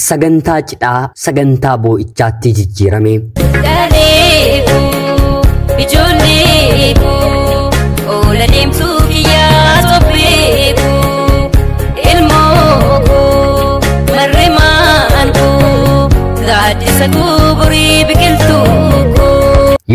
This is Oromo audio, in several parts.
Sagantaa cidhaa sagantaa boo'ichaatti jijjiirame. Dhaleeku ijoolleeku oola deemtuu kiyyaa topheeku ilmooku marrimaanku gaaddisa kuburii biqiltuuku.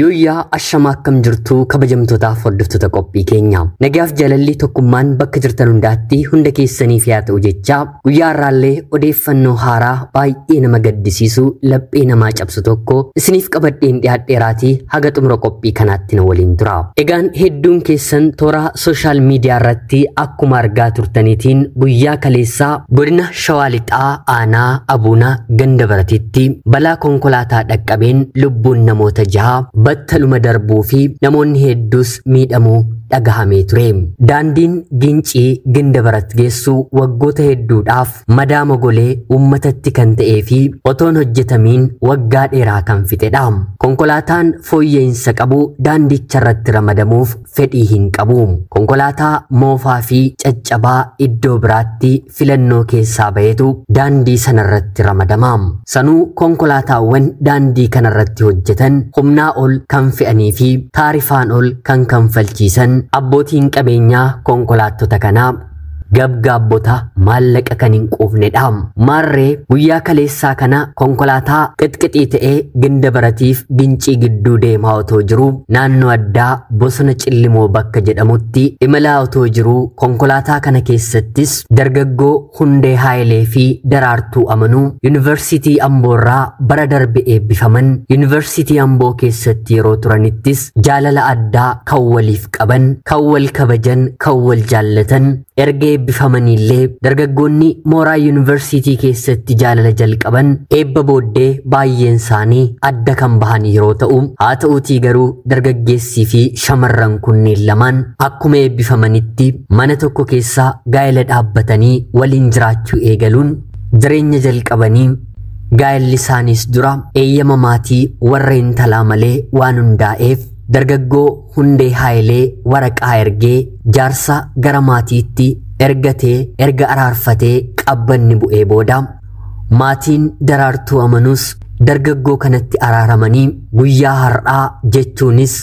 Yuuyyaa ashamaa akkam jirtuu kabajamtootaaf hordoftoota qophii keenya. Nagaaf jaalalli tokkummaan bakka jirtan hundaatti hunda keessaniif haa ta'u jechaa guyyaa har'aallee odeeffannoo haaraa baay'ee nama gaddisiisu laphee namaa cabsu tokko isiniif qabadheen dhiyaadheeraatii haga xumura qophii kanaatti na waliin tura. Egaan hedduun keessan toora sooshaal miidiyaa irratti akkuma argaa turtaniitiin guyyaa kaleessaa godina Shawaa Lixaa aanaa Abuunaa ganda baratitti balaa konkolaataa dhaqqabeen lubbuun namoota jaha battaluma darbuu fi namoonni hedduus miidhamuu dhagahamee ture. Daandiin Gincii Ginda Barat geessu waggoota hedduudhaaf madaa mogolee uummatatti kan ta'ee fi otoon hojjetamiin waggaa dheeraa kan fixedha. Konkolaataan fooyya'insa qabu daandicha irratti ramadamuuf fedhii hin qabu. Konkolaataa moofaa fi caccabaa iddoo biraatti filannoo keessaa bahetu daandii sanarratti ramadama. Sanuu konkolaataawwan daandii kanarratti hojjetan humnaa ol kan fe'anii fi taarifaan ol kan kanfalchiisan abbootiin qabeenyaa konkolaattota kanaa gabgaabbota maallaqa kan hin quufnedha. Maarree guyyaa kaleessaa kana konkolaataa qixqixii ta'ee Ginda Baratiif Gincii gidduu deemaa otoo jiru naannoo addaa bosona Cillimoo bakka jedhamutti imalaa otoo jiru konkolaataa kana keessattis dargaggoo Hundee Haayilee fi Daraartuu Amanuu Yuunivarsiitii Amboorraa bara darbe eebbifaman Yuunivarsiitii Amboo keessatti yeroo turanittis jaalala addaa kan waliif qaban, kan wal kabajan, kan wal jaallatan erga eebbifamaniillee dargaggoonni mooraa yuunivarsiitii keessatti jaalala jalqaban eebba booddee baay'een isaanii adda kan bahan yeroo ta'u, haa ta'uutii garuu dargaggeessii fi shamarran kunneen lamaan akkuma eebbifamanitti mana tokko keessa gaa'ela dhaabbatanii waliin jiraachuu eegaluun jireenya jalqabanii gaa'elli isaaniis dura eeyyama maatii warra intalaa malee waan hundaa'eef dargaggoo Hundee Haayilee waraqaa ergee jaarsa gara maatiitti ergatee erga araarfatee qabbanni bu'ee booda maatiin Daraartuu Amanuus dargaggoo kanatti araaramanii guyyaa har'aa jechuunis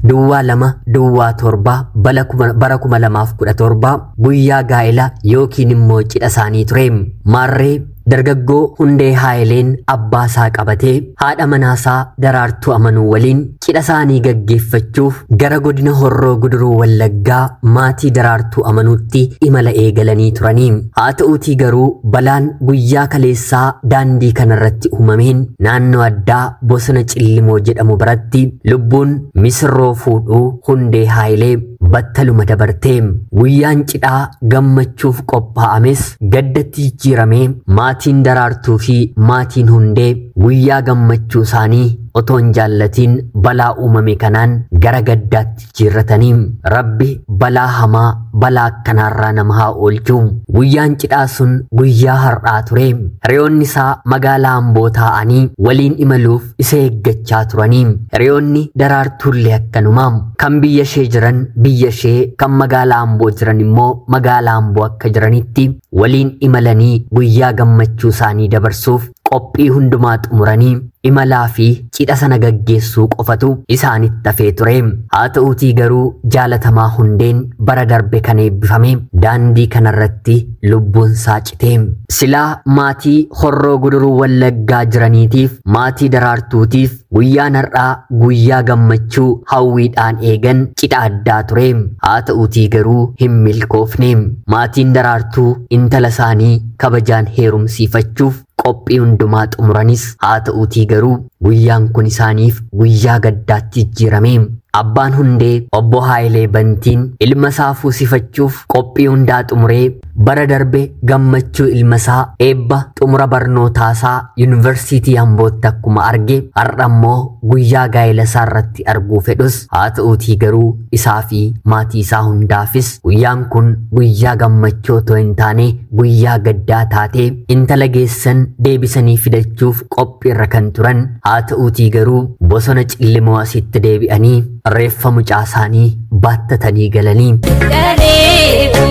duwwaa 2 duwwaa 7 bara 2017 guyyaa gaa'ela yookiin immoo cidha isaanii ture. Maarree dargaggoo Hundee Haayileen abbaa isaa qabatee haadha manaasaa Daraartuu Amanuu waliin cidha isaanii gaggeeffachuuf gara godina Horroo Guduruu Wallaggaa maatii Daraartuu Amanuutti imala eegalanii turanii. Haa ta'uutii garuu balaan guyyaa kaleessaa daandii kanarratti uumameen naannoo addaa bosona Cillimoo jedhamu biratti lubbuun misirroo fuudhuu Hundee Haayilee battaluma dabarte. Guyyaan cidhaa gammachuuf qophaa'ames gaddatti jijjiiramee maatiin Daraartuu fi maatiin Hundee guyyaa gammachuu isaanii otoo hin jaallatiin balaa uumame kanaan gara gaddaatti jijjiirratanii Rabbi balaa hamaa balaa akkanaarraa nama haa oolchu. Guyyaan cidhaa sun guyyaa har'aa ture. Hiriyoonni isaa magaalaa Amboo taa'anii waliin imaluuf isa eeggachaa turanii. Hiriyoonni Daraartuullee akkanuma. Kan biyya ishee jiran biyya ishee, kan magaalaa Amboo jiran immoo magaalaa Amboo akka jiranitti waliin imalanii guyyaa gammachuu isaanii dabarsuuf qophii hundumaa xumuranii imalaa fi cidha sana gaggeessuu qofatu isaanitti hafee ture. Haa ta'uutii garuu jaalatamaa Hundeen bara darbe kan eebbifame daandii kanarratti lubbuun isaa cite. Silaa maatii Horroo Guduruu Wallaggaa jiraniitiif maatii Daraartuutiif guyyaan har'aa guyyaa gammachuu hawwiidhaan eegan cidha addaa ture. Haa ta'uutii garuu hin milkoofne. Maatiin Daraartuu intala isaanii kabajaan heerumsiifachuuf qophii hundumaa xumuranis haa ta'uutii garuu guyyaan kun isaaniif guyyaa gaddaatti jijjiirame. Abbaan Hundee obbo Haayilee Bantiin ilma isaa fuusifachuuf qophii hundaa xumuree bara darbe gammachuu ilma isaa eebba xumura barnootaasaa yuunivarsiitii Ambootti akkuma arge har'a immoo guyyaa gaa'ela isaa irratti arguu fedhus haa ta'uutii garuu isaa fi maatii isaa hundaafis guyyaan kun guyyaa gammachuu otoo hin taane guyyaa gaddaa taatee intala geessan deebisanii fidachuuf qophiirra kan turan haa ta'uutii garuu bosona Cillimoo asitti deebi'anii reeffa mucaa isaanii baattatanii galanii. Dhaleeku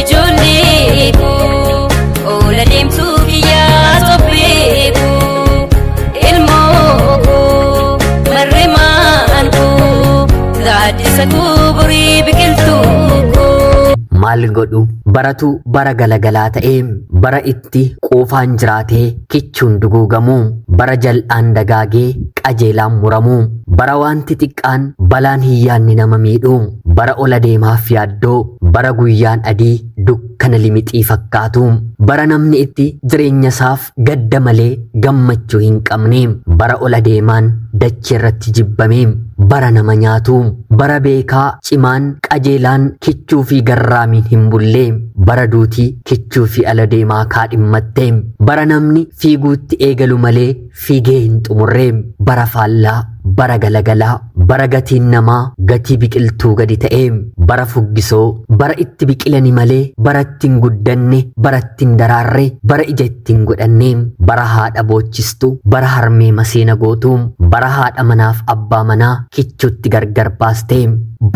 ijoolleeku oola deemtuu kiyyaa. Maal godhu baratu bara galagalaa ta'ee, bara itti quufaan jiraatee kichuun duguugamu, bara jal'aan dagaagee qajeelaan muramu, bara wanti xiqqaan balaan hin yaadne nama miidhu, bara ola deemaaf yaaddoo, bara guyyaan adii dukkana limixii fakkaatu, bara namni itti jireenya isaaf gadda malee gammachuu hin qabne, bara ola deemaan dachee irratti jibbame, bara nama nyaatu, bara beekaa cimaan qajeelaan kichuu fi garraamiin hin bulle, bara duutii kichuu fi ala deemaa kaadhimmatte, bara namni fiiguutti eegalu malee fiigee hin xumurre, bara faallaa, bara galagalaa, bara gatiin namaa gatii biqiltuu gadi ta'e, bara fuggisoo, bara itti biqilani malee bara ittiin guddanne, bara ittiin daraarre, bara ija ittiin godhanne, bara haadha boochistu, bara harmee maseena gootu, bara haadha manaaf abbaa manaa kichuutti gargar baaste,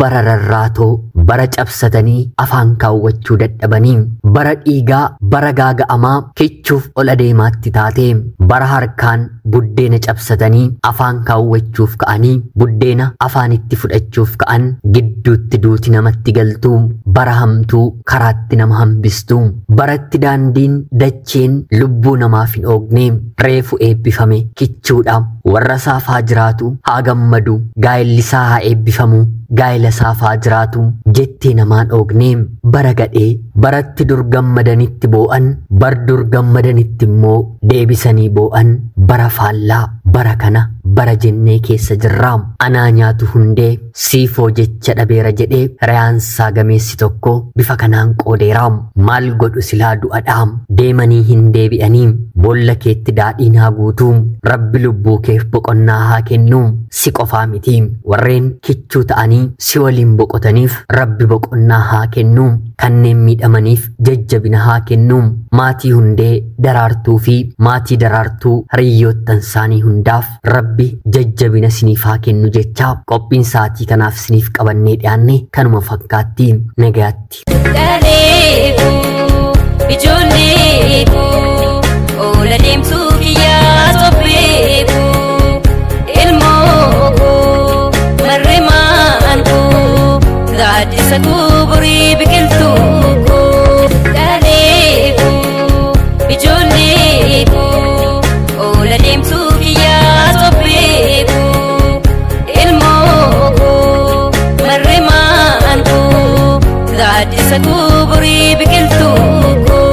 bara rarraatoo, bara cabsatanii afaan kaawwachuu dadhabanii, bara dhiigaa, bara gaaga'amaa kichuuf ol adeemaatti taate, bara harkaan buddeena cabsatanii afaan kaawwachuuf ka'anii buddeena afaanitti fudhachuuf ka'an gidduutti duuti namatti galtu, bara hamtuu karaatti nama hambistu, baratti daandiin dacheen lubbuu namaaf hin oogne, reefu eebbifame kichuudha. Warra isaaf haa jiraatu, haa gammadu, gaa'elli isaa haa eebbifamu, gaa'ela isaaf haa jiraatu jettee namaan oogne, bara gadhee, baratti dur gammadanitti boo'an, bar dur gammadanitti immoo deebisanii boo'an, bara faallaa, bara kana bara jennee keessa jirra. Anaa nyaatu hundee siifoo jecha dhabeera jedhee reyaansaa gameessi tokko bifa kanaan qoodeera. Maal godhu silaa du'adha, deemanii hin deebi'anii, boolla keetti daadhiin haa guutu, rabbi lubbuu keef boqonnaa haa kennu. Si qofaa miti, warreen kichuu ta'anii si waliin boqotaniif rabbi boqonnaa haa kennu, kanneen miidhamaniif jajjabina haa kennu, maatii hundee daraartuu fi maatii daraartuu hiriyyoottan isaanii hundaaf rabbi jajjabina siniif haa kennu jecha qophiin sa'aatii kanaaf siniif qabannee dhiyaanne kanuma fakkaatti. Nagaatti. Dhalee koo, ijoollee koo, oola deemtuu kiyyaa tophee koo, ilmoo koo, marrimaan koo, gaaddisa koo borii biqiltuu koo. Dhalee koo, ijoollee koo, oola deemtuu kiyyaa tophee koo, ilmoo koo, marrimaan koo, gaaddisa koo borii biqiltuu koo.